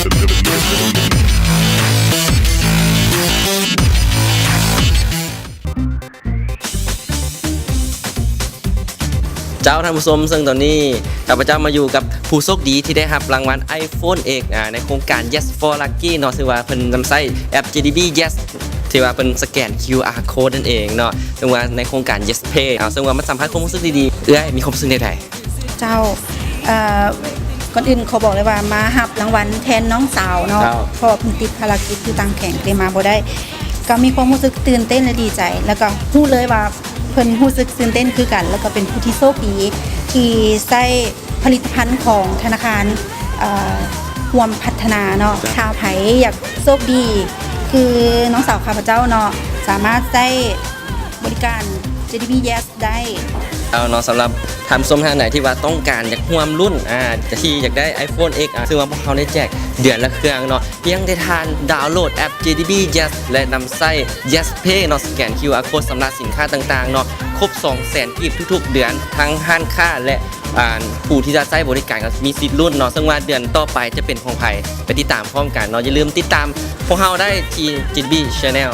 ເຈົ້າ ທ່ານຜູ້ຊົມ, ເຊິ່ງຕອນນີ້ຂ້າພະເຈົ້າມາຢູ່ກັບຜູ້ໂຊກດີທີ່ໄດ້ຮັບລາງວັນ iPhone X ອາ ໃນໂຄງການ Yes for Lucky ເນາະ, ຖືວ່າເພິ່ນນຳໃຊ້ແອັບ JDB Yes ທີ່ວ່າເພິ່ນສະແກນ QR code ນັ້ນເອງເນາະ, ເຊິ່ງວ່າໃນໂຄງການ Yes Pay ເນາະ, ເຊິ່ງວ່າມາສຳພາດຄວາມຮູ້ສຶກດີໆ. ເອື້ອຍມີຄວາມຮູ້ສຶກແນວໃດ? ເຈົ້າ ເອີ ກ່ອນອື່ນຂໍບອກເລີຍວ່າມາຮັບລາງວັນແທນນ້ອງສາວເນາະ, ເຈົ້າ ເພາະວ່າເພິ່ນຕິດພາລະກິດຢູ່ຕ່າງແຂວງ ເລີຍມາບໍ່ໄດ້. ກໍມີຄວາມຮູ້ສຶກຕື່ນເຕັ້ນ ແລະ ດີໃຈ, ແລ້ວກໍຮູ້ເລີຍວ່າເພິ່ນຮູ້ສຶກຕື່ນເຕັ້ນຄືກັນ, ແລ້ວກໍເປັນຜູ້ທີ່ໂຊກດີທີ່ໃຊ້ຜະລິດຕະພັນຂອງທະນາຄານ ເອີ ຮ່ວມພັດທະນາເນາະ. ເຈົ້າ ຖ້າໃຜຢາກໂຊກດີຄືນ້ອງສາວຂ້າພະເຈົ້າເນາະ, ສາມາດໃຊ້ບໍລິການ JDB Yes ໄດ້. ເອົາເນາະ, ສຳລັບທ່ານຜູ້ຊົມທ່ານໃດທີ່ວ່າຕ້ອງການຢາກຮ່ວມລຸ້ນ ອາ ທີ່ຢາກໄດ້ iPhone X ອາ ເຊິ່ງວ່າພວກເຮົາໄດ້ແຈກເດືອນລະເຄື່ອງເນາະ, ພຽງແຕ່ທ່ານດາວໂຫຼດແອັບ JDB Yes ແລະ ນຳໃຊ້ Yes Pay ເນາະ, ສະແກນ QR code ຊຳລະສິນຄ້າຕ່າງໆເນາະ, ຄົບສອງແສນກີບທຸກໆເດືອນ, ທັງຮ້ານຄ້າ ແລະ ອາ ຜູ້ທີ່ຈະໃຊ້ບໍລິການກໍມີສິດລຸ້ນເນາະ, ເຊິ່ງວ່າເດືອນຕໍ່ໄປຈະເປັນຂອງໃຜ ໄປຕິດຕາມພ້ອມກັນເນາະ. ຢ່າລືມຕິດຕາມພວກເຮົາໄດ້ທີ່ JDB Channel.